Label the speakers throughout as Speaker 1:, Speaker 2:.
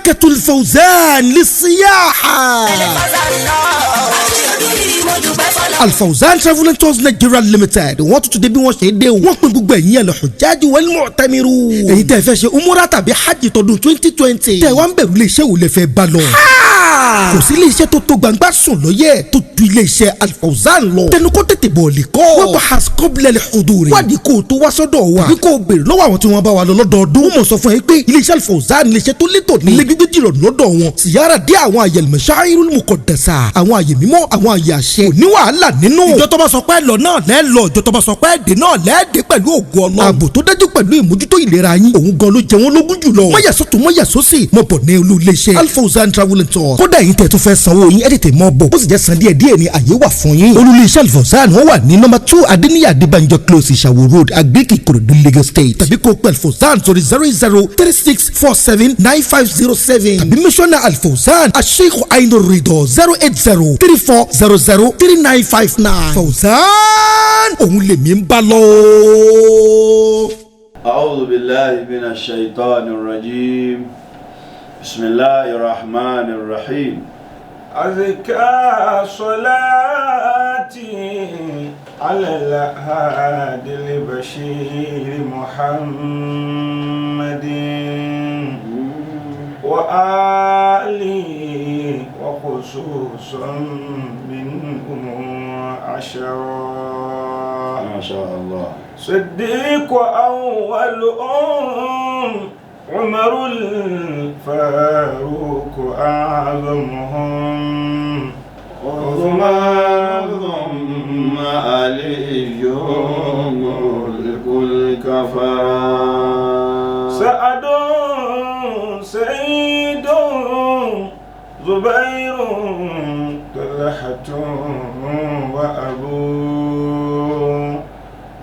Speaker 1: Sharikatul Fawzan lisiyaha. Alfawzan Travel and Tours Nigeria Limited, wọ́n tún ti dé bí wọ́n ṣe dé o. Wọ́n pín gbogbo ẹ̀yin al-hujjaj wal mu'tamirun. Èyí tẹ́ fẹ́ ṣe umura tàbí hajj tọdún 2020. Tẹ́ wá ń bẹ̀rù iléeṣẹ́ wo lẹ fẹ́ bá lọ. Kò sí iléeṣẹ́ tó tó gbangba sùn lọ́yẹ̀ tó ju iléeṣẹ́ Alfawzan lọ. Tẹnu kó tètè bọ̀ lè kọ́. Wọ́n bá has kọ́bílẹ̀ huduri. Wádìí kó o tó wá sọ́dọ̀ wa. Tàbí kó o béèrè lọ́wọ́ àwọn tí wọ́n bá wa lọ lọ́dọọdún. Wọ́n mọ̀ sọ fún ẹ pé iléeṣẹ́ Alfawzan iléeṣẹ́ tó létò ní. Ilé gbígbé jìrọ̀ lọ́dọ̀ wọn. Siyara dé àwọn àyè al-masha'irul muqaddasa. Àwọn àyè mímọ́, àwọn àyè àṣẹ. Kò ní wàhálà nínú. Ìjọ tó bá sọ pé lọ náà lẹ́ lọ, ìjọ tó bá sọ pé dé náà lẹ́ẹ̀dẹ́ pẹ̀lú ògùn Ọlọ́run. Ààbò tó dájú pẹ̀lú ìmójútó ìlera yín. Òun gan ló jẹ wọ́n lógún jùlọ. Mọ̀yà sọ́tún, mọ̀yà sósì. Mọ̀ bọ̀ ní olú iléeṣẹ́ Alfawzan Travel and Tours. Kódà yín tẹ̀ tó fẹ́ sanwó yín, ẹ̀ tètè mọ́ bọ̀. Ó sì jẹ́ san díẹ̀ díẹ̀ ni, àyè wà fún yín. Olú iléeṣẹ́ Alfawzan, wọ́n wà ní nọ́mbà 2, Adéníyà Adébánjọ Close, Ìṣàwò Road, Agric, Ìkòròdú, Lagos State. Tàbí kó pẹ̀ Alfawzan sórí 0036479507. Tàbí mísọ́nà Alfawzan, Asheikh Ainur Rido, 08034003959. Fawzan, òun lèmi ń bá lọ.
Speaker 2: أعوذ بالله من الشيطان الرجيم. بسم الله الرحمن الرحيم.
Speaker 3: أزكى صلاتي على الهادي البشير محمد وآله وخصوصا منهم عشرا.
Speaker 2: ما شاء الله.
Speaker 3: صديق أول أم عمر الفاروق أعظمهم،
Speaker 2: عثمان ثم علي ملك الكفرة،
Speaker 3: سعد سعيد زبير طلحة وأبو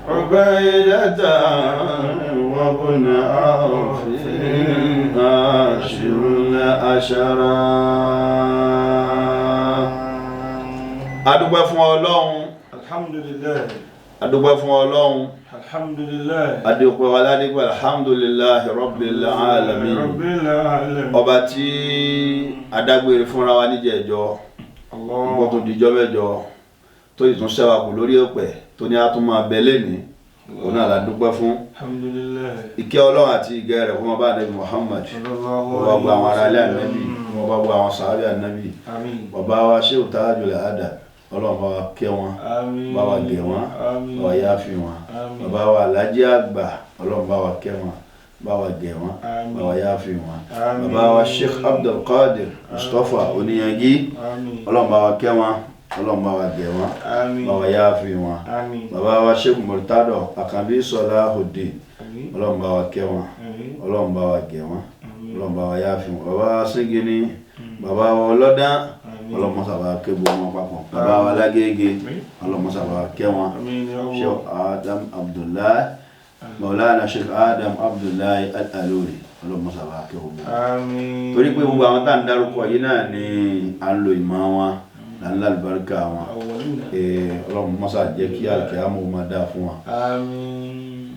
Speaker 2: عبيدة وابن عوف عاشر العشرة. Adúpẹ́ fún Ọlọ́run.
Speaker 3: Alhamdulillah.
Speaker 2: Adúpẹ́ fún Ọlọ́run.
Speaker 3: Alhamdulillah.
Speaker 2: Adúpẹ́ wa ládìpẹ́, alhamdulillahi rabbil alamin.
Speaker 3: Rabbil alamin.
Speaker 2: Ọba tí adágbére fúnra wa níjẹ̀ẹ́jọ́, nǹkan tó dijọ́ mẹ́jọ tó ìtúnṣẹ́ wa kù lórí ẹ̀pẹ̀ tó ní a tún máa bẹ lẹ́ni, òun náà la dúpẹ́ fún.
Speaker 3: Alhamdulillah.
Speaker 2: Ìkẹ́ Ọlọ́run àti ìgẹ́ rẹ̀ fún ọba Ànábì Muhammad, ọba gbogbo àwọn aráalé Ànábì, ọba gbogbo àwọn sàábì Ànábì, bàbá wa Shehu Tajul Adab, Ọlọ́run bá wa kẹ́ wọn, bá wa gẹ̀ wọn, bá wa yááfì wọn. Bàbá wa Alhaji Àgbà, Ọlọ́run bá wa kẹ́ wọn, bá wa gẹ̀ wọn, bá wa yááfì wọn. Bàbá wa Sheikh Abdulkadir Mustapha Oníyanjí, Ọlọ́run bá wa kẹ́ wọn, Ọlọ́run bá wa gẹ̀ wọn, bá wa yááfì wọn. Bàbá wa Sheikh Murtado Akanbi Salahuddin, Ọlọ́run bá wa kẹ́ wọn, Ọlọ́run bá wa gẹ̀ wọn, Ọlọ́run bá wa yááfì wọn. Bàbá wa Síngini, bàbá wa Ọlọ́dán, Ọlọ́run mọ́sà bá kẹ́ gbogbo wọn papọ̀. Bàbá wa Lágége, Ọlọ́run mọ́sà bá kẹ́ wọn. Sheikh Adam Abdullahi, Maulana Sheikh Adam Abdullahi Al-Aluri, Ọlọ́run mọ́sà bá kẹ́ gbogbo wọn. Torí pé gbogbo àwọn tá à ń dárúkọ yìí náà ni à ń lo ìmọ̀ wọn, là ń lálùbáríkà wọn. Ọlọ́run mọ́sà jẹ́ kí àlùkìyámọ̀ máa dáa fún wọn.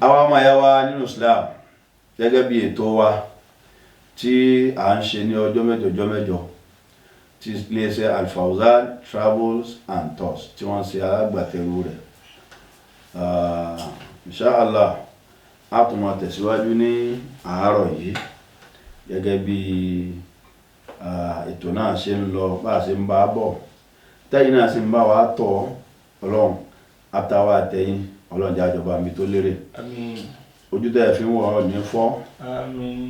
Speaker 2: Àwa ọmọ ìyá wa nínú Islam, gẹ́gẹ́ bí ètò wa tí à ń ṣe ní ọjọ́ mẹ́jọ ọjọ́ mẹ́jọ tí iléeṣẹ́ Alfawzan Travels and Tours tí wọ́n ṣe alágbàtẹrù rẹ̀, inshallah a tún máa tẹ̀síwájú ní àárọ̀ yìí gẹ́gẹ́ bí ètò náà ṣe ń lọ, bá a ṣe ń bá a bọ̀, tẹ́yìn náà sì ń bá wa tọ̀. Ọlọ́run àtàwọn àtẹ̀yìn, Ọlọ́run jẹ́ àjọba mi tó lérè. Ojú tẹ́ ẹ fi ń wọ ọ̀rọ̀ ní fọ́,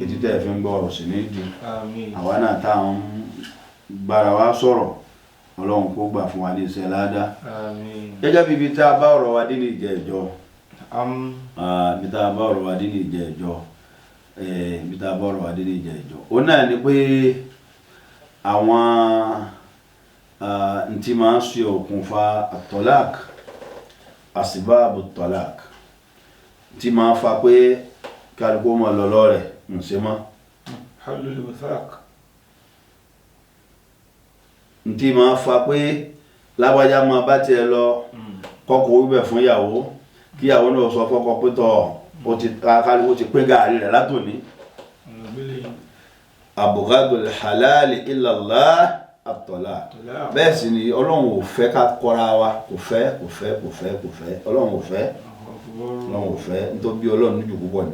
Speaker 2: etí tẹ́ ẹ fi ń gbọ́ ọ̀rọ̀ sì ní di. Àwa náà tá à ń gbára wa sọ̀rọ̀, Ọlọ́run kó gbà fún wa ní iṣẹ́ ládàá. Gẹ́gẹ́ bí ibi tá a bá ọ̀rọ̀ wa dé ní ìjẹ́jọ́, ibi tá a bá ọ̀rọ̀ wa dé ní ìjẹ́jọ́, ibi tá a bá ọ̀rọ̀ wa dé ní ìjẹ́jọ́, òun náà ni pé àwọn ntí máa ń ṣe òkùnfà àtọ́lák, àsìbáàbù tọ́lák, tí máa ń fa pé kálukú máa lọ lọ́rẹ̀ ń ṣe mọ́.
Speaker 3: Halul withaq.
Speaker 2: Ntí máa ń fa pé lágbájá máa bá tiẹ̀ lọ, kọ́kọ́ wíbẹ̀ fún ìyàwó, kí ìyàwó náà sọ fọ́kọ pé tọ̀, ó ti kálukú ti pín gàárì rẹ̀ látòní. Abghadul halali ila Allah at-talaq. Bẹ́ẹ̀ sì ni Ọlọ́run ò fẹ́ ká kọ́ra wa, kò fẹ́ kò fẹ́ kò fẹ́ kò fẹ́, Ọlọ́run ò fẹ́, Ọlọ́run ò fẹ́. Nítorí Ọlọ́run níjú púpọ̀ ni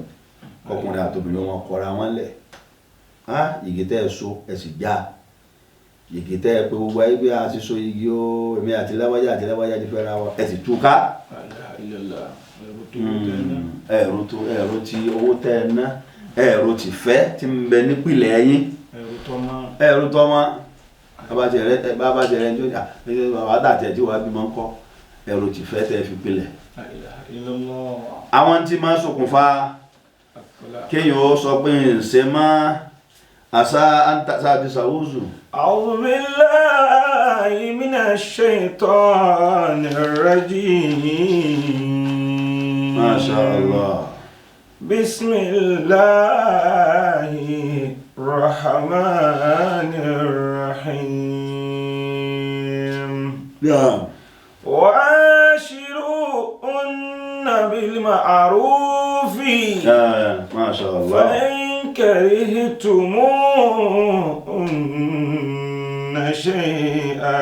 Speaker 2: ọkùnrin àtobìnrin wọn kọ́ra wọn lẹ̀. Igi tẹ́ ẹ so ẹ sì já, igi tẹ́ ẹ pé gbogbo ayé pé a ti so igi o, èmi àti láwájá àti láwájá ti fẹ́ra wa, ẹ sì túká. Ẹ̀rù ti owó tẹ́ ẹ ná, ẹ̀rù ti fẹ́ ti ń bẹ nípìnlẹ̀ yín, ẹ̀rù tọ́mọ bàbá tẹ̀rẹ̀ ní bàbá tàtẹ̀ tí wàá bímọ ńkọ́, ẹ̀rù ti fẹ́ tẹ́ fi pilẹ̀. Àwọn tí máa ń ṣokùnfà kéèyàn ó sọ pé ń ṣe mọ́ àṣà àti ṣàwùzù.
Speaker 3: A'udhu billahi minash shaitanir rajim.
Speaker 2: Masha Allah.
Speaker 3: Bismillahir rahmanir rahim.
Speaker 2: Yeah.
Speaker 3: وعاشروهن بالمعروف.
Speaker 2: ما شاء الله.
Speaker 3: فإن كرهتموهن شيئا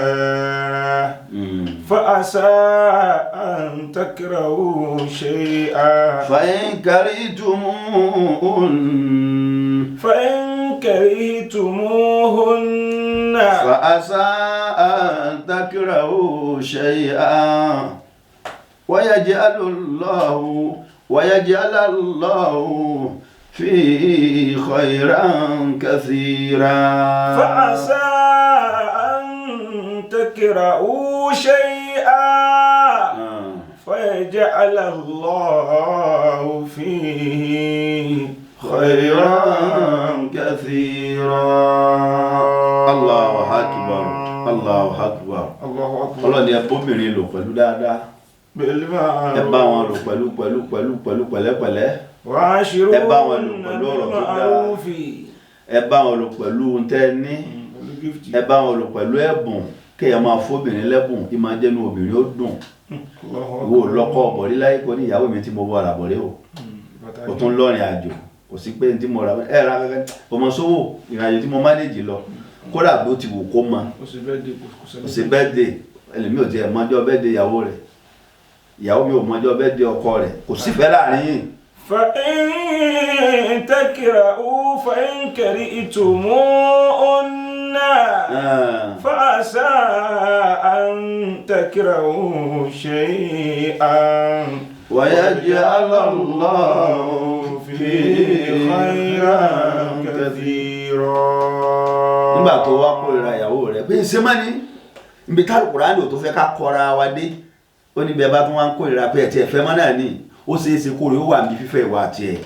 Speaker 3: فعسى أن تكرهوا شيئا.
Speaker 2: فإن كرهتموهن فعسى أن تكرهوا شيئا ويجعل الله فيه خيرا كثيرا.
Speaker 3: فعسى أن تكرهوا شيئا فيجعل الله فيه
Speaker 2: خيرا كثيرا. الله أكبر الله أكبر. Ọlọ́run ni ẹ bóbìnrin lò pẹ̀lú dáadáa, ẹ bá wọn lò pẹ̀lú pẹ̀lú pẹ̀lú pẹ̀lú pẹ̀lẹ́pẹ̀lẹ́, ẹ bá wọn lò pẹ̀lú ọ̀rọ̀ tó dáa, ẹ bá wọn lò pẹ̀lú ohun tẹ́ ẹ ní, ẹ bá wọn lò pẹ̀lú ẹ̀bùn. Kéèyàn máa fóbìnrin lẹ́bùn kí máa jẹ́nu obìnrin ó dùn. Wo lọ́kọ́ ọ̀bọ̀rí láyé kò ní ìyàwó mi tí mo bọ̀ àràbọ̀rí o, o tún lọ́rìn àjò, kò sí pé tí mo rà ẹ ra kankan kò mọ sówó ìrìn àjò tí mo mánéjì lọ, kódà bó ti wù kó mọ kò sí bẹ́ẹ̀dẹ̀, ẹlòmíì ò tiẹ̀ mọjọ́ bẹ́ẹ̀dẹ̀ ìyàwó rẹ̀, ìyàwó mi ò mọjọ́ bẹ́ẹ̀dẹ̀ ọkọ rẹ̀, kò sífẹ́ láàrin yìí.
Speaker 3: فإن تكرهوا فإن كرهتموهن فعسى أن تكرهوا شيئا
Speaker 2: ويجعل الله فيه خيرا كثيرا. Nígbà tó wá kórìíra ìyàwó rẹ̀ pé ṣé má ní ibi tá Al-Kùránì ò tó fẹ́ ká kọra wa dé, ó ní bẹ́ẹ̀ bá tún wá ń kórìíra pé ẹ̀ tí ẹ fẹ́ mọ́ náà ní, ó ṣeé ṣe kórè ó wà ní fífẹ́ ìwà àti ẹ̀.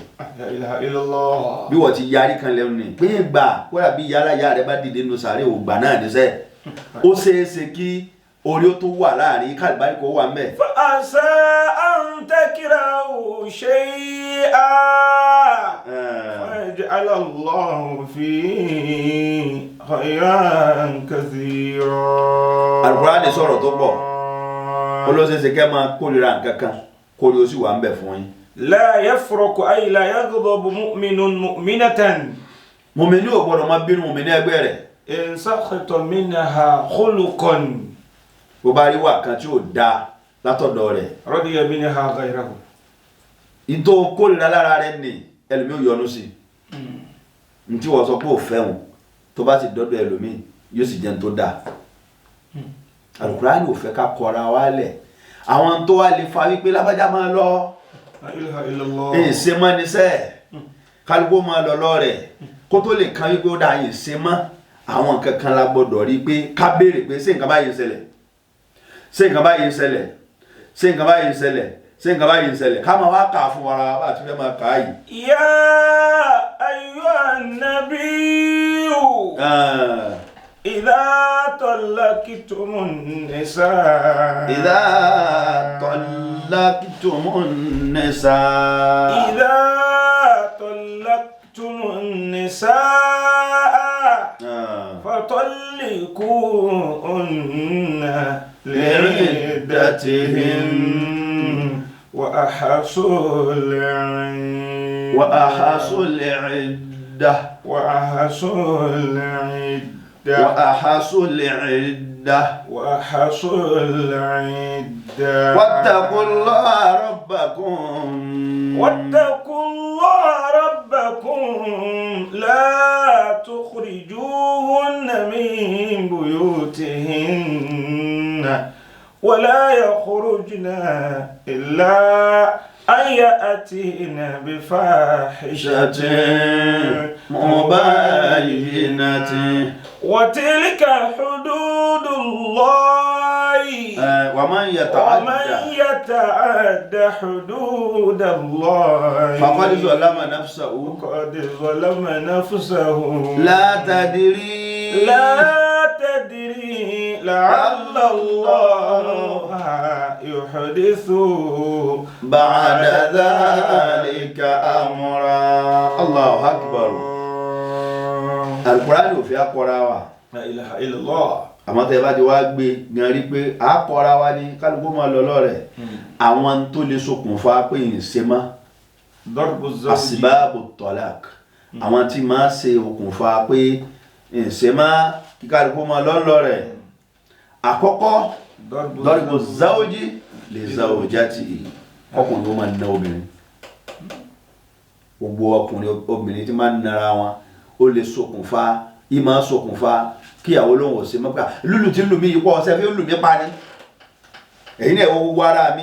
Speaker 2: Bí wọ́n ti yarí kan lẹ́nu ni pé ìgbà kódà bí yàrá ìyá rẹ̀ bá dìde nínú sàárè ògbà náà níṣẹ́, ó ṣeé ṣe kí orí ó tó wà láàrin kálíbárí kó wà mẹ́.
Speaker 3: فعسى أن تكرهوا شيئا ويجعل الله فيه خيرا كثيرا.
Speaker 2: Al-Kùránì sọ̀rọ̀ tó pọ̀, ó ló ṣeé ṣe kẹ́ máa kórìíra nǹkan kan kórè ó sì wà ń bẹ̀ fún yín.
Speaker 3: لا يفرق أي لا يغضب مؤمن مؤمنة.
Speaker 2: Mùmínì ò gbọ́dọ̀ máa bínú mùmínì ẹgbẹ́ rẹ̀.
Speaker 3: إن سخط منها خلقا.
Speaker 2: Bó bá rí wà kan tí ò dáa látọ̀dọ̀ rẹ̀.
Speaker 3: رضي منها غيره.
Speaker 2: Ìtò kórìíra lára rẹ̀ ni ẹlòmíì ò yọnu sí i. Ntí wọ́n sọ pé ò fẹ́ wọn tó bá ti dọ́dọ̀ ẹlòmíì yóò sì jẹun tó dáa. Al-Kùránì ò fẹ́ ká kọra wa lẹ̀. Àwọn tó wá lè fa wípé lábájá máa lọ ìṣe mọ́ níṣẹ́ kálukú máa lọ lọ́rẹ̀ kó tó lè kan wípé ó dáa ìṣe mọ́, àwọn nǹkan kan la gbọ́dọ̀ rí pé ká béèrè pé ṣé nǹkan báyìí ń ṣẹlẹ̀, ṣé nǹkan báyìí ń ṣẹlẹ̀, ṣé nǹkan báyìí ń ṣẹlẹ̀, ṣé nǹkan báyìí ń ṣẹlẹ̀, ká máa wá kà á fún ara bá a ti fẹ́ máa kà á yìí.
Speaker 3: يا أيها النبي إذا طلقتم النساء
Speaker 2: إذا طلقتم النساء
Speaker 3: إذا طلقتم النساء فطلقوهن لعدتهن وأحصوا العدة.
Speaker 2: العدة
Speaker 3: وأحصوا العدة
Speaker 2: وأحصوا العدة
Speaker 3: وأحصوا العدة
Speaker 2: واتقوا الله ربكم
Speaker 3: واتقوا الله ربكم لا تخرجوهن من بيوتهن ولا يخرجن إلا أن يأتين بفاحشة
Speaker 2: مبينة
Speaker 3: وتلك حدود الله
Speaker 2: ومن يتعد حدود
Speaker 3: الله
Speaker 2: فقد ظلم نفسه لا
Speaker 3: تدري لعل الله يحدث
Speaker 2: بعد ذلك أمرا. الله أكبر. Al-Qur'an ò fi akọra wa.
Speaker 3: La ilaha illallah.
Speaker 2: Àmọ́ tẹ́ bá ti wá gbé gan rí pé akọra wa ni kálukú máa lọ lọ́rẹ̀. Àwọn tó lè ṣokùnfà pé ìṣe mọ́. Asbabu talaq. Àwọn tí máa ṣe okùnfà pé ìṣe mọ́ kí kálukú máa lọ lọ́rẹ̀. Àkọ́kọ́ dọ́rìbù záwójì lè zawjatihi. Ọkùnrin ó máa na obìnrin. Gbogbo ọkùnrin obìnrin tí máa ń nara wọn ó lè ṣokùnfà ìmọ̀ ṣokùnfà kíyàwó lóhùn ọ̀sẹ̀ mọ́pẹ́ lúlù tí ń lù mí yìí pọ̀ ọ̀sẹ̀ fi ń lù mí pa ni. Èyí náà wo gbogbo ara mi,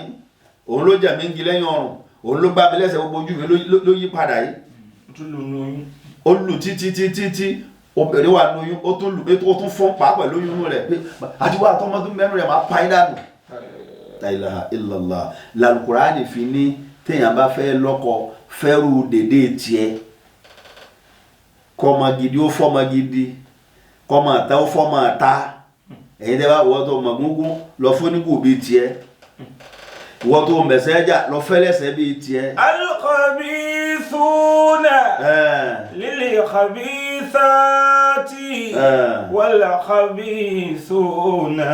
Speaker 2: òun ló jẹ̀ mí ń gi lẹ́yìn ọrùn, òun ló gbá mi lẹ́sẹ̀, gbogbo ojú mi ló yí padà yìí. Ó lù títí títí tí obìnrin wà lóyún, ó tún lù ó tún fọ́n pàápàá lóyún rẹ̀ pé àti wà tọmọ tó mẹ́nu rẹ̀ máa pa í dànù. La ilaha illallah. L'Al-Qur'ani fi ní téèyàn bá fẹ́ lọ́kọ fẹ́rù dédé tiẹ̀, kọ́mọ gidi ó fọ́mọ gidi, kọ́mọ àtá ó fọ́mọ àtá. Ẹ̀yin tẹ́ bá wọ́ tó mọ̀ gúngún lọ fún nígò bíi tiẹ̀, wọ́n tó mẹ̀sẹ̀ jà lọ fẹ́lẹ́sẹ̀ bíi tiẹ̀.
Speaker 3: Al-khabithuna lil-khabithati wal-khabithuna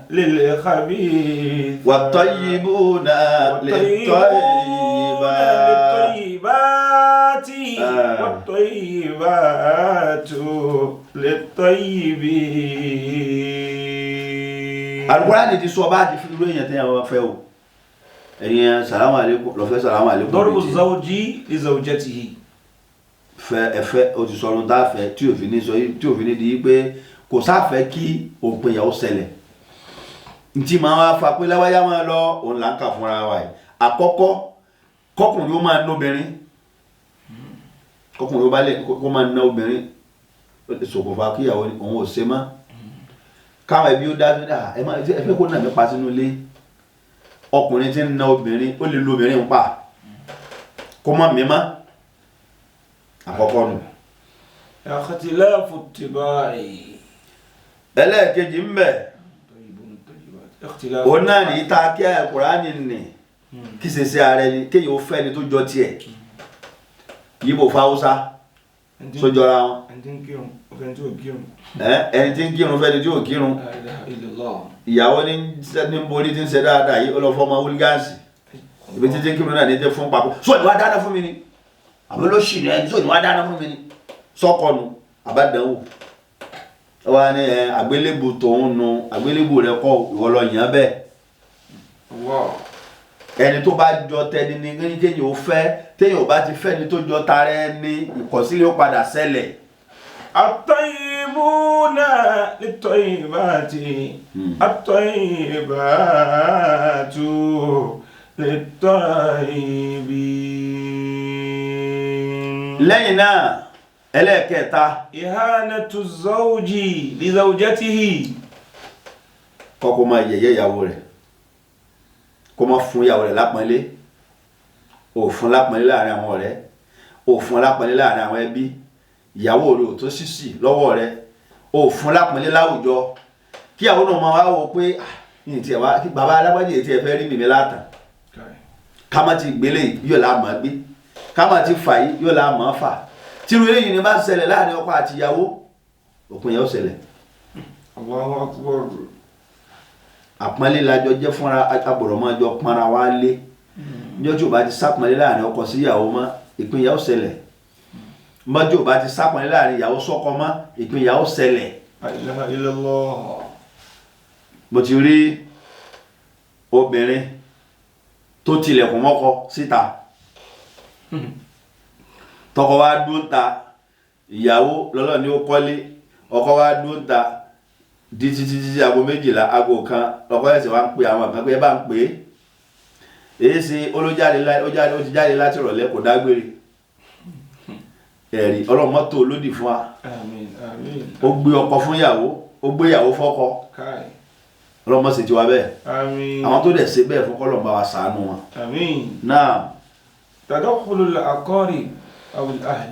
Speaker 3: lil-khabithati
Speaker 2: wat-tayyibuna
Speaker 3: lit-tayyibati wat-tayyibatu lit-tayyibin.
Speaker 2: Al-Qur'ani ti sọ bá ti fi irú èèyàn tẹ́yàn wọ́n fẹ́ o. Ẹ̀yin sàlámù àlékún lọ́fẹ́ sàlámù àlékún.
Speaker 3: Darbu zawji li zawjatihi.
Speaker 2: Fẹ́ ẹfẹ́ o ti sọ̀rọ̀ tá a fẹ́ tí òfin ní sọ tí òfin ní di pé kò sáfẹ́ kí òpin ìyàwó ṣẹlẹ̀. Ntí máa wá fa pé láwáyá máa lọ òun là ń kà fúnra wa yìí. Àkọ́kọ́ kọkùnrin ó máa ná obìnrin, kọkùnrin ó bá lè kó máa ná obìnrin ṣokùnfà kíyàwó òun ò ṣe mọ́. Káwọn ẹbí ó dájú dáa ẹ máa ẹ fẹ́ kó nà mí pa sínú ilé. Ọkùnrin tí ń na obìnrin ó lè lo obìnrin ń pa kó mọ́ mi mọ́. Àkọ́kọ́ nù.
Speaker 3: Ikhtilafu tibai.
Speaker 2: Ẹlẹ́ẹ̀kejì ń bẹ òun náà ní ta kí Al-Qur'ani nì kí ṣe ṣe ààrẹ ni kéèyàn ó fẹ́ ni tó jọ tiẹ̀ yíbo fáwọ́sá sójọra wọn.
Speaker 3: Ẹni tí ń kírun
Speaker 2: fẹ́ni tí ò kírun. Ìyàwó ní borí tí ń ṣe dáadáa yìí ó lọ fọmọ wúlígánsì ibi títí kírun náà ní tẹ fún papọ̀ sọ ni wàá dáná fún mi ni àbí ló ṣì ní ẹni sọ ni wàá dáná fún mi ni sọkọnu àbádánwò wà ní ẹ àgbélébù tòun nu àgbélébù rẹ kọ ìwọ lọ yàn bẹ́ẹ̀. Ẹni tó bá jọ tẹni ní kéèyàn ó fẹ́, téèyàn ò bá ti fẹ́ ni tó jọ tara ẹni ìkọ̀sílẹ̀ ó padà ṣẹlẹ̀.
Speaker 3: At-tayyibuna lit-tayyibati at-tayyibatu lit-tayyibin.
Speaker 2: Lẹ́yìn náà ẹlẹ́ẹ̀kẹta.
Speaker 3: Ihanatu zawji li zawjatihi.
Speaker 2: Kọ́kọ́ máa yẹ̀yẹ́ ìyàwó rẹ̀, kó máa fún ìyàwó rẹ̀ lápọ́nlé, ò fún lápọ́nlé láàrin àwọn ọ̀rẹ́, ò fún lápọ́nlé láàrin àwọn ẹbí, ìyàwó rẹ̀ ò tó sísì lọ́wọ́ rẹ̀, ò fún lápọ́nlé láwùjọ. Kí àwọn náà máa wá wò pé ní tiẹ̀ wá kí bàbá alágbájé tiẹ̀ fẹ́ rí mímí látàn, ká má ti gbélé yóò lá máa gbé, ká má ti fà yìí yóò lá máa fà. Tírú eléyìí ni bá ṣẹlẹ̀ láàrin ọkọ àti ìyàwó, òpin yẹn ó ṣẹlẹ̀.
Speaker 3: Allahu Akbar.
Speaker 2: Àpọ́nlé lajọ jẹ́ fúnra agbọ̀dọ̀ máa jọ pọnra wá lé. Níjọ́ tí o bá ti sápọ́nlé láàrin ọkọ sí ìyàwó mọ́, ìpín yẹn ó ṣẹlẹ̀. Mọ́jú ò bá ti sápọ̀nlé láàrin ìyàwó sọ́kọ mọ́, ìpínyà ó ṣẹlẹ̀.
Speaker 3: La ilaha illallah.
Speaker 2: Mo ti rí obìnrin tó tilẹ̀kùn mọ́kọ síta, tọkọ wa dún ta, ìyàwó lọ́lọ́ ni ó kọ́lé, ọkọ wa dún ta di títí títí aago 12 aago 1, ọkọ ẹ̀sìn wa ń pe àwọn kan pé ẹ bá ń pè é. Èyí ṣe olójáde, ó ti jáde láti ìrọ̀lẹ́, kò dágbére. Ẹ̀rí ọlọ́mọ́tò olódì fún wa.
Speaker 3: Àmín, àmín.
Speaker 2: Ó gbé ọkọ fún ìyàwó, ó gbé ìyàwó fọ́kọ. Ọlọ́mọ sì ti wá bẹ́ẹ̀.
Speaker 3: Àmín.
Speaker 2: Àwọn tó dẹ̀ ṣe bẹ́ẹ̀ fún kọ́lọ̀ bá wa ṣàánú wọn.
Speaker 3: Àmín.
Speaker 2: Náà.
Speaker 3: Tadakhulul aqarib aw al-ahl.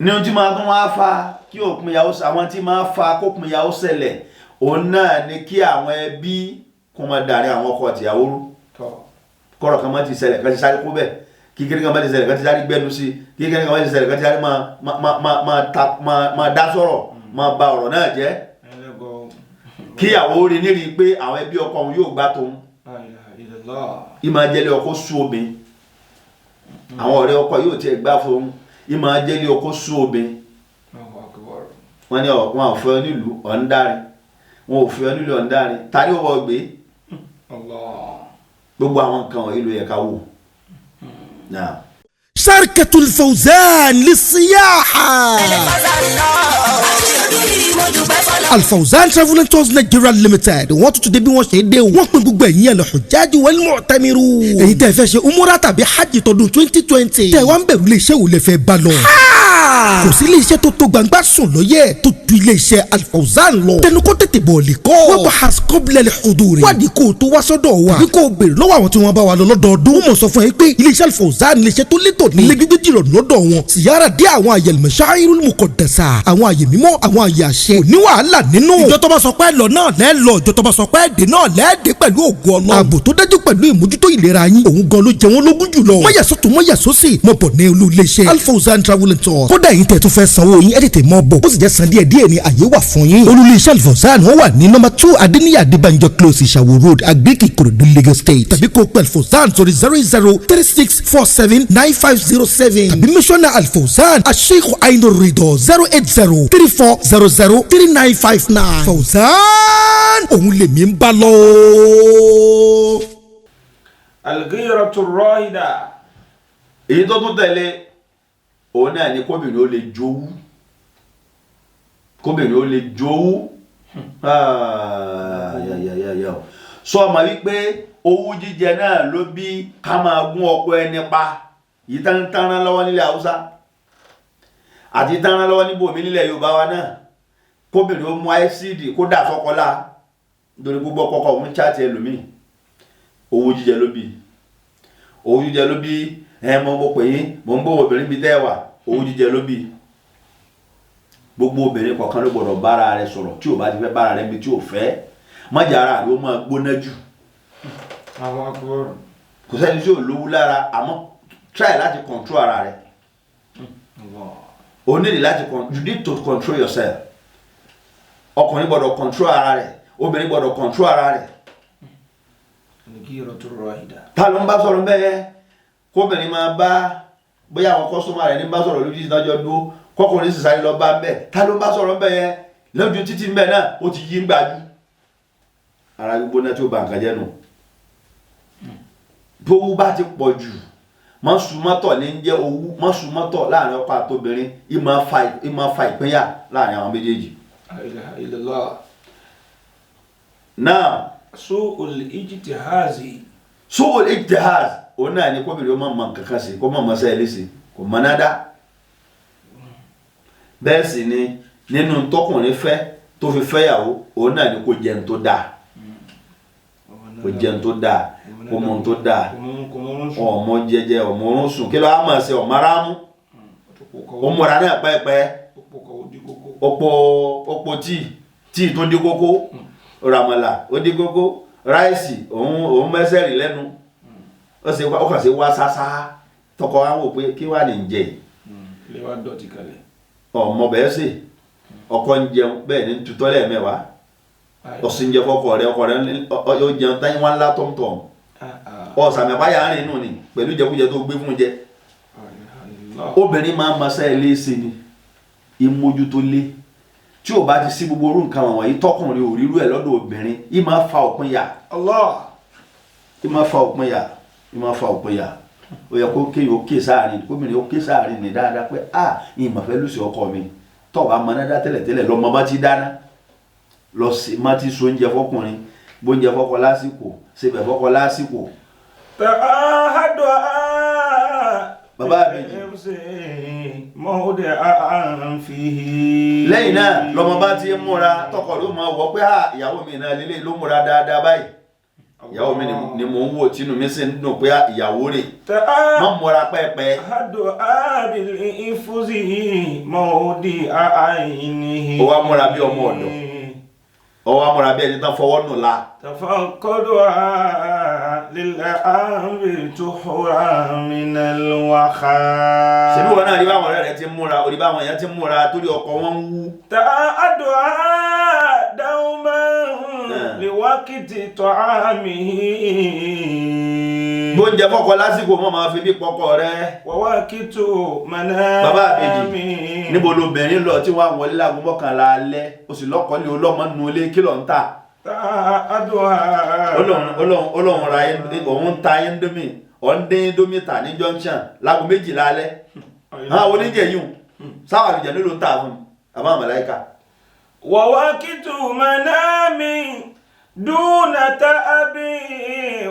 Speaker 2: Ní ohun tí máa tún wá fa kí òpin ìyàwó, àwọn tí máa fa kópin ìyàwó ṣẹlẹ̀, òun náà ni kí àwọn ẹbí kó máa darí àwọn ọkọ àtìyàwó rú. Kọ́rọ̀ kan máa ti ṣẹlẹ̀ kan ti sáré kó bẹ́ẹ̀, kíkiri kan máa ti ṣẹlẹ̀ kan ti sáré gbẹ́nu sí, kíkiri kan máa ti ṣẹlẹ̀ kan ti sáré máa dá sọ̀rọ̀, máa ba ọ̀rọ̀ náà jẹ́. Kíyàwó rí nírí pé àwọn ẹbí ọkọ òun yóò gbá tòun. Ìmọ̀ ajẹ́lé ọkọ sú obìnrin. Àwọn ọ̀rẹ́ ọkọ yóò tiẹ̀ gbá fún un. Ìmọ̀ ajẹ́lé ọkọ sú obìnrin. Wọ́n ní wọn ò fẹ́ ọ nílùú ọ̀ńdárin, wọn ò fẹ́ ọ nílùú ọ̀ńdárin, ta ni ó wọ gbé? Gbogbo àwọn nǹkan wọ̀nyí ló yẹ ká wò.
Speaker 1: Sharkatul Fawzan lisiyaha. Al-Fawzan Travel and Tours Nigeria Limited wọ́n tún ti dé bí wọ́n ṣe dé o. Wọ́n pín gbogbo ẹ̀yin al-hujjaj wal-mu'tamirun. Èyí tẹ́ fẹ́ ṣe umura tàbí hajj tọdún 2020. Tẹ́ wá ń bẹ̀rù iléeṣẹ́ wo lẹ fẹ́ bá lọ. Kò sí iléeṣẹ́ tó tó gbangba sùn lóye tó ju iléeṣẹ́ Al-Fawzan lọ. Tẹnu kó tètè bọ̀ lè kọ́. Wọ́n bá has kọ́bílẹ̀ huduri. Wádìí kó o tó wá sọ́dọ̀ wa. Tàbí kó o béèrè lọ́wọ́ àwọn tí wọ́n bá wa lọ lọ́dọọdún. Wọ́n mọ̀ sọ fún ẹ pé iléeṣẹ́ Al-Fawzan iléeṣẹ́ tó létò ní. Ilé gbígbé jìrọ̀ lọ́dọ̀ wọn. Siyara dé àwọn àyè al-masha'irul muqaddasa. Àwọn àyè mímọ́, àwọn àyè àṣẹ. Kò ní wàhálà nínú. Ìjọ tó bá sọ pé lọ náà lẹ́ lọ, ìjọ tó bá sọ pé dé náà lẹ́ dé pẹ̀lú ògo Ọlọ́run. Ààbò tó dájú pẹ̀lú ìmójútó ìlera yín. Òun gan ló jẹ wọ́n lógún jùlọ. Mọ̀yàsọ́tún mọ̀yàsọ́sì mọ̀ bọ̀ ní olú iléeṣẹ́ Al-Fawzan Travel and Tours. Kódà yín tẹ̀ tún fẹ́ sanwó yín, ẹ tètè mọ́ bọ̀. Ó sì jẹ́ san díẹ̀ díẹ̀ ni àyè wà fún yín. Olú iléeṣẹ́ Al-Fawzan wọ́n wà ní nọ́mbà 2 Adéníyì Adébánjọ Close, Ìṣàwó Road, Agric, Ìkòròdú, Lagos State. Tàbí kó pẹ̀ Al-Fawzan sórí 0036479507. Tàbí mísọ́nà Al-Fawzan Asheikh Ainur Rido 08034003959. Fawzan òun lèmi ń bá lọ.
Speaker 3: Al-ghiratu ar-rahida.
Speaker 2: Èyí tó tún tẹ̀lé òun náà ni kóbìnrin ó lè jowú. Kóbìnrin ó lè jowú. Sọ ma wípé owú jíjẹ náà ló bí ká máa gún ọkọ ẹni pa. Yìí tán tán rán lọ́wọ́ nílẹ̀ Haúsá àti tán rán lọ́wọ́ níbòmí nílẹ̀ Yorùbá wa náà. Kóbìnrin ó mú ásíìdì kó dà sọ́kọlá nítorí gbogbo ọkọ òun chaati ẹlòmíì. Owú jíjẹ ló bí. Owú jíjẹ ló bí. Ẹ mọ mo pè yín, mo ń bọ̀ obìnrin bíi tẹ́ wà. Owú jíjẹ ló bí. Gbogbo obìnrin kọ̀ọ̀kan ló gbọ́dọ̀ bára rẹ̀ sọ̀rọ̀. Tí ò bá ti fẹ́ bára rẹ̀ bí tí ò fẹ́, mọ́jà ara rẹ̀ ó máa gbóná jù. Kò sẹ́ni tí ò lówú lára, àmọ́ try láti control ara rẹ̀. O need láti, you need to control yourself. Ọkùnrin gbọ́dọ̀ control ara rẹ̀, obìnrin gbọ́dọ̀ control ara rẹ̀. Ta ló ń bá sọ̀rọ̀ bẹ́ẹ̀? Kóbìnrin máa bá bóyá àwọn kọ́sọ́mà rẹ̀ ní bá sọ̀rọ̀ lójú ìdájọ́ dúró, kọkùnrin sì sáré lọ bá ń bẹ̀. Ta ló ń bá sọ̀rọ̀ bẹ́ẹ̀? Lójú títí ń bẹ̀ náà ó ti yí ń gbájú. Ara gbígbóná tí ó ba nǹkan jẹ́ nù. Bówú bá ti pọ̀ jù, mọ́sùmọ́tọ̀ ní ń jẹ́ owú, mọ́sùmọ́tọ̀ láàrin ọkọ àtobìnrin, ìmọ̀ fa ìpínyà láàrin àwọn méjèèjì. Náà.
Speaker 3: Su'ul ijtihazi.
Speaker 2: Su'ul ijtihaz òun náà ni kóbìnrin ó máa mọ kankan sí, kó máa mọ sẹ́yìn léṣe, kò mọ náà dá. Bẹ́ẹ̀ sì ni nínú tọkùnrin fẹ́ tó fi fẹ́yàwó, òun náà ni kó jẹun tó dáa. Kó jẹun tó dáa, kó mọ tó dáa, ọmọ jẹjẹ, ọmọ orun sùn, kí ló á máa ṣe ọmọ aráàmú. Ó múra náà pẹ́ẹ́pẹ́, ọ̀pọ̀ tíì tó dí kókó, ràmàlà ó dí kókó, ráìsì òun mẹ́sẹ̀ rì lẹ́nu. Ó kàn ṣe wá sásá, tọkọ wa wò pé kí wà ní jẹ. Ọmọ bẹ́ẹ̀ sì ọkọ ń jẹun bẹ́ẹ̀ ní tutọ́ lẹ́ẹ̀mẹ́wàá. Ọ̀sìn jẹ fọkọ rẹ, ọkọ rẹ ó jẹun táyé wọn ńlá tọ̀mtọ̀m. Ọ̀sàmì àbáyà rìn nù ni pẹ̀lú jẹkújẹ tó gbé fún jẹ. Obìnrin máa ń masá ilé ṣe ni, ìmójútó lé. Tí ò bá ti sí gbogbo orú nǹkan wọ̀nyí, tọkùnrin ò rírú ẹ̀ lọ́dọ̀ obìnrin, yìí máa fa òpin yà.
Speaker 3: Allah.
Speaker 2: Yìí máa fa òpin yà, yìí máa fa òpin yà. Ó yẹ kó kéèyàn ó ké sáàrin, kóbìnrin ó ké sáàrin ní dáadáa pé a ìmọ̀ fẹ́ lùsì ọkọ mi. Tọ́ bá mọ náà dá tẹ́lẹ̀tẹ́lẹ̀ lọ́mọ bá ti dáná lọ sí má ti so oúnjẹ fọkùnrin, bóúnjẹ fọkọ lásìkò, sebẹ̀ fọkọ lásìkò. Bàbá àbèjì. Lẹ́yìn náà lọ́mọ bá ti múra, tọkọ ló máa wọ pé ìyàwó mi náà lélẹ̀ ló múra dáadáa báyìí. Ìyàwó mi ni mò ń wò tínú mi sì ń dùn pé ìyàwó rẹ̀ má múra pẹ́ẹ́pẹ́. Ó wá múra bí ọmọ ọ̀dọ̀, ó wá múra bí ẹni tán fọwọ́ nù la. Ṣebí wọn náà rí báwọn ọ̀rẹ́ rẹ̀ ti múra, orí báwọn èèyàn ti múra torí ọkọ wọn ń wú. Bóúnjẹ fọkọ lásìkò mọ́ máa fi bí pọkọ rẹ. Bàbá àbèjì, níbo lobìnrin lọ tí wọ́n á wọlé láago 11 alẹ́, o sì lọ́kọ́ lé olọ́mọ nínú ilé, kí ló ń tà? Olóhùn ra òun ta indomie, òun dín indomie tà ní junction láago 12 alẹ́. Àwọn oníjẹ yìí sáwà àlùjẹ ló ń tà fún mi, àbá màláíkà.
Speaker 3: Wàwákìtù manami dúnà tàbí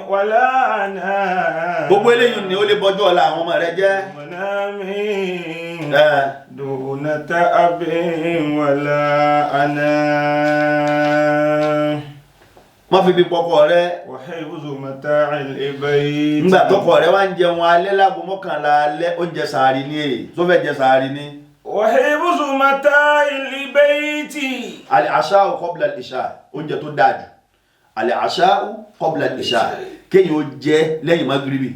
Speaker 3: wàlánà.
Speaker 2: Gbogbo eléyìí ni ó lè bọ́jú ọ̀la àwọn ọmọ rẹ jẹ́.
Speaker 3: Manami dúnà tàbí wàlánà.
Speaker 2: Má fi bí pọkọ rẹ. Nígbà tọkọ rẹ wá ń jẹun alẹ́ láago 11 alẹ́, oúnjẹ sàárì ni èyí tó fẹ́ jẹ sàárì ni.
Speaker 3: Wàhíbùsù mata'il bayti.
Speaker 2: Al-asha'u qabla al-isha, oúnjẹ tó dáa jù. Al-asha'u qabla al-isha, kéèyàn ó jẹ lẹ́yìn magribi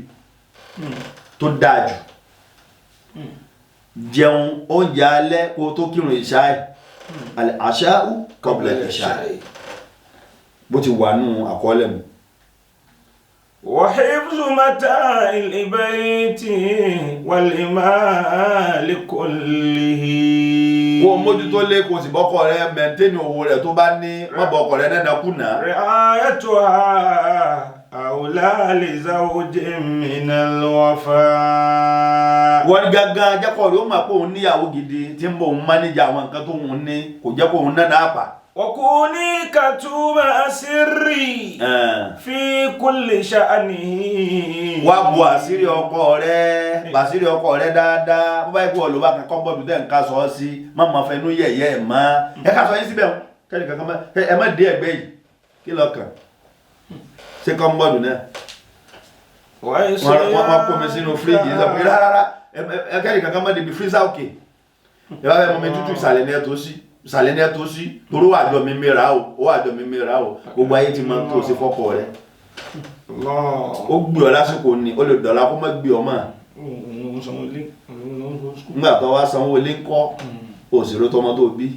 Speaker 2: tó dáa jù. Jẹun oúnjẹ alẹ́ kó tó kírun ìṣá ẹ̀. Al-asha'u qabla al-isha, bó ti wà nù àkọọ́lẹ̀ mu.
Speaker 3: وحفظ متاع البيت والمال كله.
Speaker 2: Kó o mójútó lé, kó o sì bọ́kọ rẹ mẹ́ńtẹ́nì owó rẹ̀ tó bá ní, má bọ́kọ rẹ nẹ́nà kùnà.
Speaker 3: رعايتها أولى لزوج من الوفاء.
Speaker 2: Wọ́n gángan jẹ́kọ̀ọ́ rẹ̀ ó mà pé òun níyàwó gidi tí ń bọ̀ òun mánéjà àwọn nǹkan tó ń ní, kò jẹ́ kó òun nánà àpà.
Speaker 3: وكوني كتوم سري في كل شأنه.
Speaker 2: Wá bu àṣírí ọkọ rẹ, bàṣírí ọkọ rẹ dáadáa. Bó bá yẹ kó ọlọ́ba kan kọ́ńbọ̀dù tẹ̀ ń ká sọ ọ́ sí, má máa fẹnu yẹ̀yẹ́ ẹ̀ mọ́. Ẹ ká sọ yín síbẹ̀ kẹ́ni kankan mọ́, ẹ má dé ẹ̀gbẹ́ yìí kí lọ kàn ṣé kọ́ńbọ̀dù náà. Wọ́n kó mi sínú fíríjì sọ pé rárá ẹ kẹ́ni kankan mọ́ débi fírísà òkè. Ẹ bá fẹ́ mọ mi tútù ìsàlẹ̀ ní ẹ tó sí, ìsàlẹ̀ ní ẹ tó sí, torí wàá jọ mi mìíràn o, ó wàá jọ mi mìíràn o. Gbogbo ayé ti máa ń tó sí fọ́kọ rẹ. Ó gbé ọ lásìkò ni, ó lè dọ̀la kó má gbé ọ mọ́. Nígbà tó wá sanwó ilé ńkọ́, òṣèré tọmọ tó bí.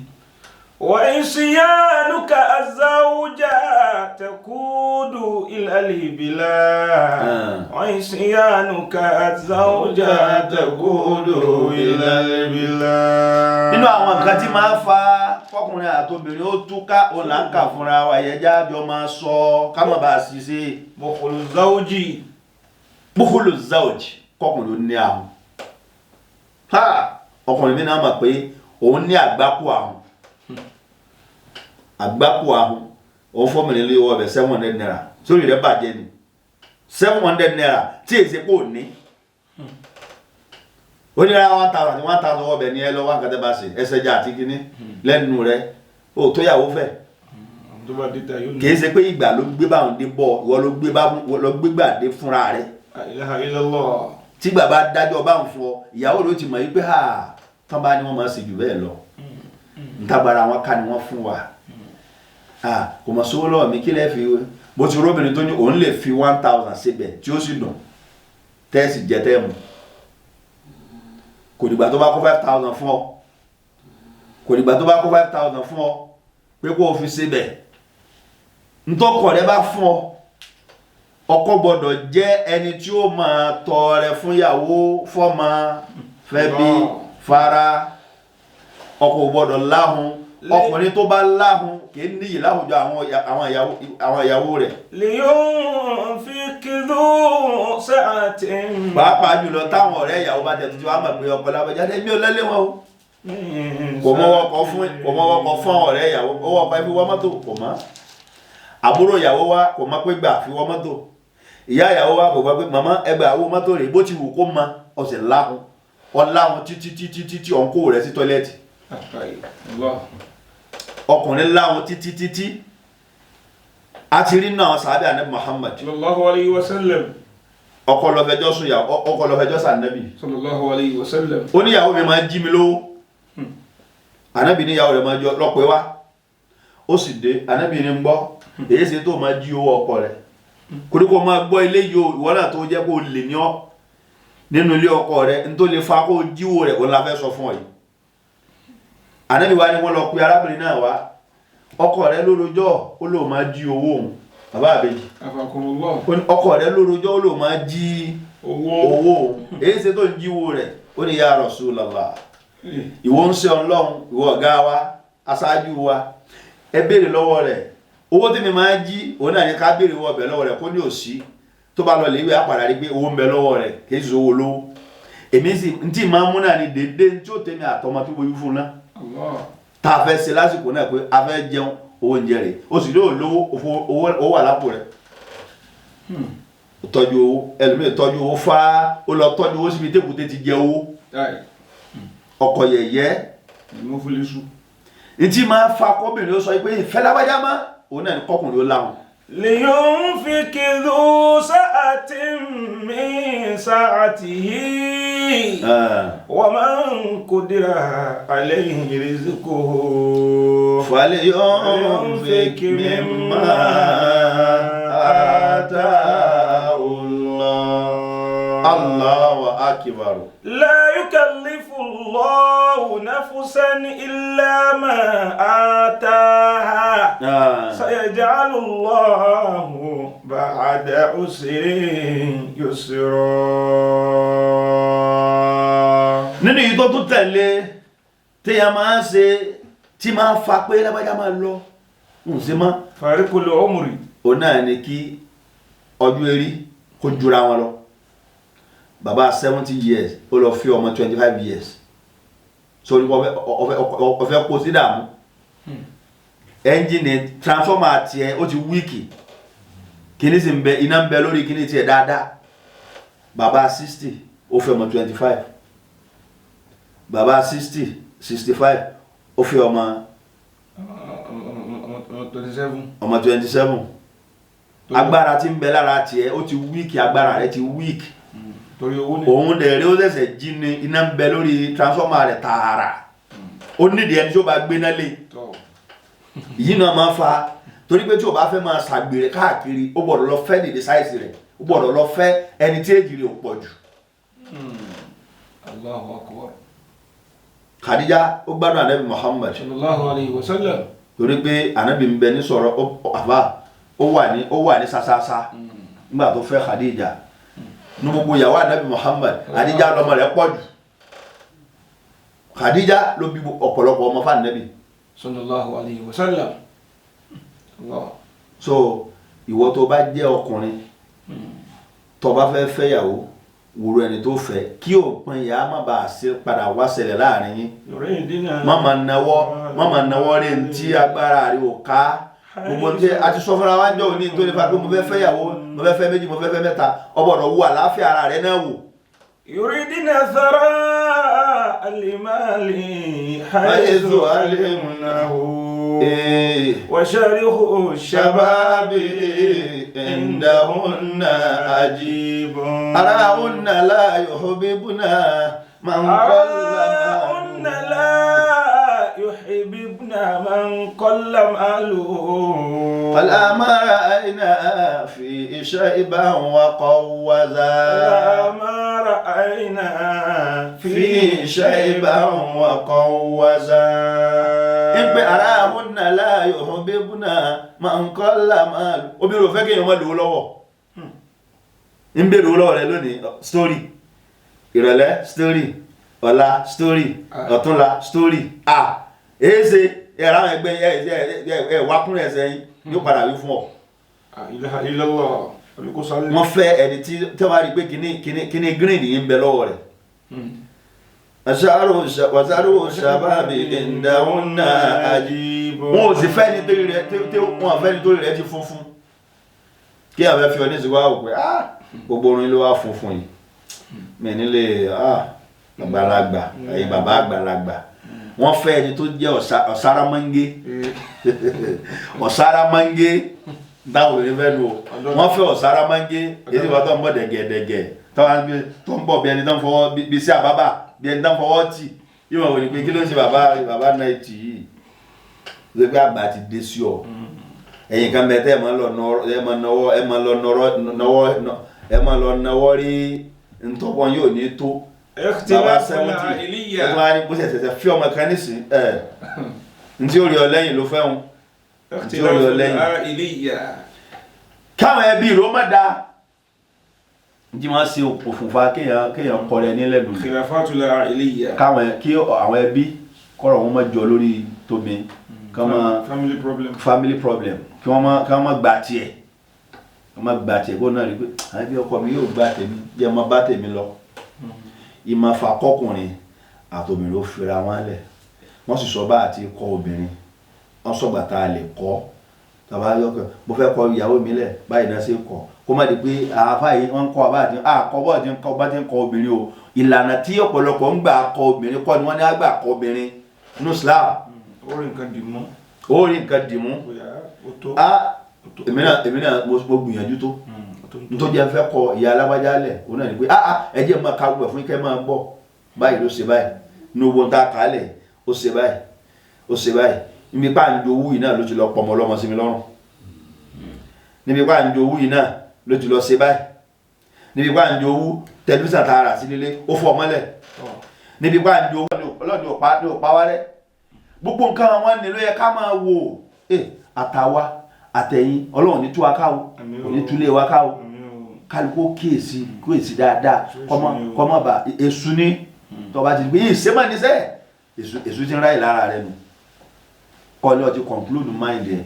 Speaker 3: وعصيانك الزوجة تقود إلى البلاد. وعصيانك الزوجة تقود إلى البلاد.
Speaker 2: Nínú àwọn nǹkan tí máa ń fa fọkùnrin àtobìnrin ó túká, òun là ń kà fúnra wa, ẹ̀yẹ́jà jọ máa sọ ká má bàa ṣiṣẹ́.
Speaker 3: بخل الزوج.
Speaker 2: بخل الزوج, kọkùnrin ó ní ahun. Ọkùnrin mi náà mọ̀ pé òun ní àgbákò ahun. Àgbákò ahun, òun fọ́mìnrin lé ọbẹ̀ 700 naira sórí rẹ̀ bàjẹ́ ni 700 naira tí èsì kò ní. Ó ní ra 1000 ní 1000 ọbẹ̀ ní ẹ lọ wá nǹkan tẹ́ bá ṣe ẹsẹ̀ jà àti kínní lẹ́nu rẹ̀ ó tó yàwó fẹ́. Kìí ṣe pé ìgbà ló gbé báwọn dé bọ̀, ìwọ ló gbé gbà dé fúnra rẹ̀. Tí bàbá dájọ́ báwọn fún ọ, ìyàwó ló ti mọ̀ yí pé tán bá ní wọ́n máa ṣe jù bẹ́ẹ̀ lọ. Ntagbara wọn ká ni wọ́n fún wa. Kò mọ̀ sówó lọ́wọ́ mi kí lẹ́ fi bó ti róbìnrin tó ní òun lè fi 1000 síbẹ̀ tí ó sì dùn tẹ́sì jẹ tẹ́mu. Kò dìgbà tó bá kó 5000 fún ọ, kò dìgbà tó bá kó 5000 fún ọ pé kó o fi síbẹ̀. Ntọ́kọ rẹ bá fún ọ, ọkọ gbọ́dọ̀ jẹ́ ẹni tí ó máa tọrẹ fún ìyàwó, fọ́mọ, Fẹ́ bí fara. Ọkọ ò gbọ́dọ̀ láhun. Ọkùnrin tó bá láhun kì í níyì láwùjọ àwọn ìyàwó rẹ̀.
Speaker 3: لينفق ذو سعة
Speaker 2: Pàápàá jùlọ táwọn ọ̀rẹ́ ìyàwó bá tẹ̀ tuntun wá mọ̀ pé ọkọ lábẹ́jáde mi ò lẹ́lé wọn o. Kò mọ wọkọ̀ fún kò mọ wọkọ̀ fún àwọn ọ̀rẹ́ ìyàwó, owó ọkọ̀ fi wọ́ mọ́tò kò mọ́. Àbúrò ìyàwó wa kò mọ̀ pé gbà fi wọ́ mọ́tò. Ìyá ìyàwó wa kò gbà pé màmá ẹgbẹ́ àwọn mọ́tò rẹ̀ bó ti wù kó mọ ọ̀sẹ̀ láhùn ọ̀làhùn títí títí títí ọ̀nkó rẹ̀ sí tọ́lẹ́tì.
Speaker 3: Allah.
Speaker 2: Ọkùnrin láhùn títí títí. A ti rí náà sàábẹ̀ ànábì Muhammad.
Speaker 3: Sallallahu alayhi wa sallam.
Speaker 2: Ọkọ ló fẹjọ́ sùn ìyàwó, ọkọ ló fẹjọ́ sànábì.
Speaker 3: Sallallahu alayhi wa sallam.
Speaker 2: Ó níyàwó mi máa ń jí mi lówó. Ànábì níyàwó rẹ̀ máa jọ lọ́pẹ́ wá. Ó sì dé, ànábì ní ń gbọ́, èyí ṣe tó máa jí owó ọkọ rẹ̀. Koríko máa gbọ́ ilé yìí o, ìwọ náà tó jẹ́ kó lè ní ọ́ nínú ilé ọkọ rẹ̀, n tó lè fa kó jíwó rẹ̀, òun la fẹ́ sọ fún ọ yìí. Ànábì wa ni wọ́n lọ pe arábìnrin náà wá. Ọkọ rẹ̀ lórojọ́, ó lóun máa jí owó òun. Bàbá àbèjì.
Speaker 3: Afakumullah.
Speaker 2: Ọkọ rẹ̀ lórojọ́, ó lóun máa jí
Speaker 3: Owó.
Speaker 2: owó òun. Èyí ṣe tó ń jíwó rẹ̀, ó ní ya Rasulullah. Ìwọ ń ṣe Ọlọ́run, ìwọ ọ̀gá wa, aṣáájú wa, ẹ béèrè lọ́wọ́ rẹ̀. Owó tí mi máa ń jí, òun náà ní ká béèrè owó ọbẹ̀ lọ́wọ́ rẹ̀ kó ní òsí. Tó bá lọ lè wí àpàdà rí pé owó ń bẹ lọ́wọ́ rẹ̀, kì í ṣe owó lówó. Èmi sì ń tí máa ń mú náà ní dédé tí ó tẹ̀mí àtọmọ tó bojú fún un náà.
Speaker 3: Allah.
Speaker 2: Tá a fẹ́ ṣe lásìkò náà pé a fẹ́ jẹun, owó oúnjẹ rẹ̀. O sì lóò lówó, owó wà lápò rẹ̀. Ó tọ́jú owó, ẹlòmíì tọ́jú owó fá, ó lọ tọ́jú owó síbi tékùté ti jẹ owó. Ọkọ yẹ̀yẹ́.
Speaker 3: Ìmọ̀fúnlẹ́sù.
Speaker 2: Ntí máa fa kọ́bìnrin ó sọ pé ìfẹ́ lágbájá má, òun náà ní kọ́kùnrin ó láhùn.
Speaker 3: لينفق ذو سعة من سعته ومن قدر عليه رزقه
Speaker 2: فلينفق مما آتاه الله. الله أكبر.
Speaker 3: لا يكلف الله نفسا إلا ما آتاها سيجعل الله بعد عسر يسرا.
Speaker 2: Nínú èyí tó tún tẹ̀lé téèyàn máa ń ṣe tí máa ń fa pé lágbájá máa lọ ń ṣe mọ́.
Speaker 3: فرق العمر.
Speaker 2: Òun náà ni kí ọjọ́ eré kó jura wọn lọ. Bàbá 70 years ó lọ fi ọmọ 25 years sórí ọfẹ kó sí dààmú. Ẹ́ńjìnì transformer tiẹ̀ ó ti weak, kíní sì ń bẹ, iná ń bẹ lórí kíní tiẹ̀ dáadáa. Bàbá 60 ó fẹ́ ọmọ 25, bàbá 60 65 ó fẹ́ ọmọ
Speaker 3: 27.
Speaker 2: Ọmọ 27. Agbára tí ń bẹ lára tiẹ̀ ó ti weak, agbára rẹ̀ ti weak.
Speaker 3: Torí owó ni.
Speaker 2: Òun dẹ̀ rí ó ṣẹ̀ṣẹ̀ jí ni, iná ń bẹ lórí transformer rẹ̀ tààrà, ó nídìí ẹni tí ó bá gbéná lé. Yìí náà máa fa torí pé tí o bá fẹ́ máa ṣàgbèrè káàkiri, ó gbọ́dọ̀ lọ fẹ́ dèdè size rẹ̀, ó gbọ́dọ̀ lọ fẹ́ ẹni tí èjì rẹ̀ ò pọ̀ jù.
Speaker 3: Allahu akbar.
Speaker 2: Khadija ó gbádùn anabi Muhammad
Speaker 3: Sallallahu alayhi wa sallam.
Speaker 2: Torí pé anabi ń bẹ ní sọ̀rọ̀ àbá ó wà ní sásásá nígbà tó fẹ́ Khadija. Ní gbogbo ìyàwó anabi Muhammad, Khadija lọ́mọ rẹ̀ pọ̀ jù. Khadija ló bí ọ̀pọ̀lọpọ̀ ọmọ fún anabi.
Speaker 3: Sallallahu alayhi wa sallam. Allah.
Speaker 2: So ìwọ tó bá jẹ́ ọkùnrin tó bá fẹ́ fẹ́yàwó, wúro ẹni tó fẹ́ kí òpin ìyá má bàa ṣe padà wá ṣẹlẹ̀ láàrin yín. Má máa nawọ́ rí ní tí agbára rẹ̀ ò ká. Gbogbo tí a ti sọ fúnra wa jọ òní tó lè fa pé mo fẹ́ fẹ́yàwó, mo fẹ́ fẹ́ méjì, mo fẹ́ fẹ́ mẹ́ta, ó gbọ́dọ̀ wo àlàáfíà ara rẹ̀ náà wò.
Speaker 3: يريدنا ثراء المال حيث علمناه وشرخ الشباب
Speaker 2: عندهن
Speaker 3: عجيب.
Speaker 2: أراهن لا يحببنا من قل
Speaker 3: أراهن لا يحببنا من قل ماله.
Speaker 2: فلا ما رأينا في شيبا وقوزا.
Speaker 3: لا ما رأينا
Speaker 2: في شيبا وقوزا. إن أراهن لا يحببنا من قل ماله. Obìnrin ò fẹ́ kéèyàn má lówó lọ́wọ́. Ń bèrè owó lọ́wọ́ rẹ lónìí, story. Ìrọ̀lẹ́ story. Ọ̀la story, ọ̀túnla story. Èéṣe ẹ̀rọ àwọn ẹgbẹ́ ẹ̀ wá kúnlẹ̀ ẹsẹ̀ yín yóò padà wí fún ọ. Wọ́n fẹ́ ẹni tí wọ́n bá rí pé kíní green yìí ń bẹ lọ́wọ́ rẹ̀. Wàṣàrò ṣàbàbí ìdáhùn náà àjíbọ̀. Wọn ò sì fẹ́ nítorí rẹ̀ tí wọ́n fẹ́ nítorí rẹ̀ ti funfun. Kí àwọn ẹ̀fọ́ ní ìsìnkú àwọn pé gbogbo orin ló wá funfun yìí. Mi nílé àgbàlagbà, ẹ̀yin bàbá àgbàlagbà. Wọ́n fẹ́ ẹni tó jẹ́ ọ̀sáramọ́ngé. Ọ̀sáramọ́ngé táwọn obìnrin fẹ́ nu o. Wọ́n fẹ́ ọ̀sáramọ́ngé èyí wọ́n tó ń bọ̀ dẹ̀gẹ̀dẹ̀gẹ̀ tó ń bọ̀ bí ẹni tó ń fọwọ́ bí sí àbábà bí ẹni tó ń fọwọ́ tì. Yóò wọ́n wò ní pé kí ló ń ṣe bàbá náà tì yìí. Ṣé pé àgbà ti dé sí ọ? Ẹ̀yin kan bẹ tẹ́ ẹ máa lọ náwó rí ntọ́pọ̀ yóò ní tó. Bàbá 70 ẹ máa ní bó ṣe ṣẹ̀ṣẹ̀ fi ọmọ kan nísìn ẹ̀ ntí ó rí ọ lẹ́yìn ló fẹ́ wọn. Ntí ó rí ọ lẹ́yìn. Káwọn ẹbí rò má da. Ntí wọ́n ṣe òfùnfà kéèyàn kọ rẹ nílẹ̀ lòdì. Káwọn kí àwọn ẹbí kọ̀rọ̀ wọn má jọ lórí tómi. Family problem. Kí wọ́n má gba tiẹ̀. Wọ́n má gba tiẹ̀ kó náà rí pé àwọn ẹbí ọkọ mi yóò gba tèmi jẹ́ má bá tèmi lọ. Ìmọ̀fà kọkùnrin àtobìnrin ó fira wọn lẹ̀. Wọ́n sì sọ bá àti kọ obìnrin. Wọ́n sọ̀gbà tá a lè kọ́. Tàbá yọkọ̀ mo fẹ́ kọ ìyàwó mi lẹ̀ báyìí náà ṣe kọ̀. Kó má di pé àáfà yìí wọ́n ń kọ́ àbá àti àkọ́ bọ́ọ̀ ti ń kọ́ bá ti ń kọ obìnrin o. Ìlànà tí ọ̀pọ̀lọpọ̀ ń gbà kọ obìnrin kọ́ ni wọ́n ní á gbà kọ obìnrin nínú Islam.
Speaker 3: Ó rí nǹkan dì mú.
Speaker 2: Ó rí nǹkan dì mú. Èmi náà mo gbìyànjú tó. Nítorí ẹ fẹ́ kọ ìyá alágbájá lẹ̀ òun náà ni pé ẹ jẹ́ máa ka gbogbo ẹ̀ fún kẹ́ máa gbọ́ báyìí ló ṣe báyìí ní owó tá a kà á lẹ̀ ó ṣe báyìí ó ṣe báyìí níbi pa ń jowú yìí náà ló ti lọ pọmọ ọlọ́mọ sí mi lọ́rùn níbi pa ń jowú yìí náà ló ti lọ ṣe báyìí níbi pa ń jowú tẹlifíṣàn tá a rà sí nílé ó fọ́ mọ́lẹ̀ níbi pa ń jowú ọlọ́ọ̀ni ò pa wálẹ̀ gbogbo nǹkan wọn ni ló yẹ ká máa wò àtàwa àtẹ̀yìn ọlọ́run ní tú wa ká o kò ní túlé wa ká o kálukó kíyèsí kíyèsí dáadáa kọ́mọ bá èṣù ní tọba ti gbé yìí sẹ́mọ̀ ní sẹ́ èṣù ti ń ráyè lára rẹ nu kọ́ ni ọ ti conclude mind ẹ̀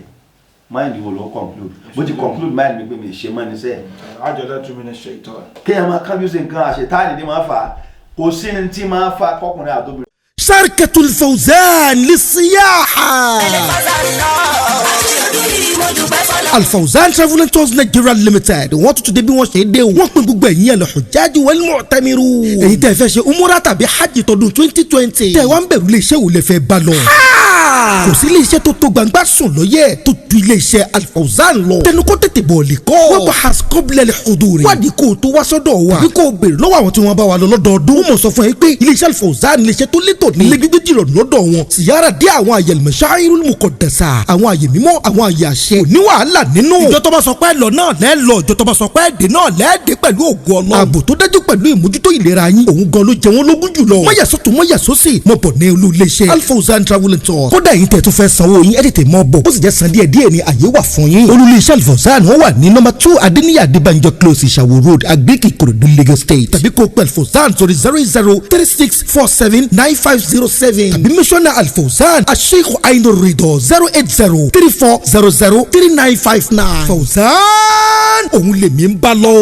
Speaker 2: mind wo ló conclude bó ti conclude mind mi pé mi ṣe mọ́ ní sẹ́.
Speaker 3: Ajalatu mina shaitan.
Speaker 2: Kéèyàn máa kábíyèsí ṣe nǹkan àṣetáàní ni máa fà á kò sí ní tí máa fa kọkùnrin àtobìnrin.
Speaker 1: Sharkatul Fawzan lisiyaha. Al-Fawzan Travel and Tours Nigeria Limited wọ́n tún ti dé bí wọ́n ṣe dé o. Wọ́n pín gbogbo ẹ̀yin al-hujjaj wal-mu'tamirun. Èyí tẹ́ fẹ́ ṣe umura tàbí hajj tọdún 2020. Tẹ́ wá ń bẹ̀rù iléeṣẹ́ wo lẹ fẹ́ bá lọ. Kò sí iléeṣẹ́ tó tó gbangba sùn lọ́yẹ̀ tó ju iléeṣẹ́ Al-Fawzan lọ. Tẹnukọ́ tètè bọ̀ lè kọ́. Wọ́n bá has kọ́bílẹ̀ lẹ́kọ̀ọ́dọ̀ rẹ̀. Wádìí kó o tó wá sọ́dọ̀ wa. Tàbí kó o béèrè lọ́wọ́ àwọn tí wọ́n bá wa lọ lọ́dọọdún. Wọ́n mọ̀ sọ fún ẹ pé iléeṣẹ́ Al-Fawzan iléeṣẹ́ tó létò ní. Ilé gbígbé jìrọ̀ lọ́dọ̀ wọn. Siyara dé àwọn àyè al-masha'irul muqaddasa. Àwọn àyè mímọ́, àwọn àyè àṣẹ. Kò ní wàhálà nínú. Ìjọ tó bá sọ pé lọ náà lẹ́ lọ, ìjọ tó bá sọ pé dé náà lẹ́ dé pẹ̀lú ògo Ọlọ́run. Ààbò tó dájú pẹ̀lú ìmójútó ìlera yín. Òun gan ló jẹ wọ́n lógún jùlọ. Mọ̀yàsọ́tún mọ̀yàsọ́sì mọ̀ bọ̀ ní olú iléeṣẹ́ Al-Fawzan Travel and Tours. Kódà yín tẹ̀ tún fẹ́ sanwó yín ẹ tètè mọ́ bọ̀. Ó sì jẹ́ san díẹ̀ díẹ̀ ni àyè wà fún yín. Olú iléeṣẹ́ Al-Fawzan wọ́n wà ní nọ́mbà 2 Adéníyì Adébánjọ Close Ìṣàwó Road, Agric Ìkòròdú, Lagos State. Tàbí kó pẹ̀ Al-Fawzan sórí 0036479507. Tàbí mísọ́nà Al-Fawzan Asheikh Ainur Rido 08034003959. Fawzan òun lèmi ń bá lọ.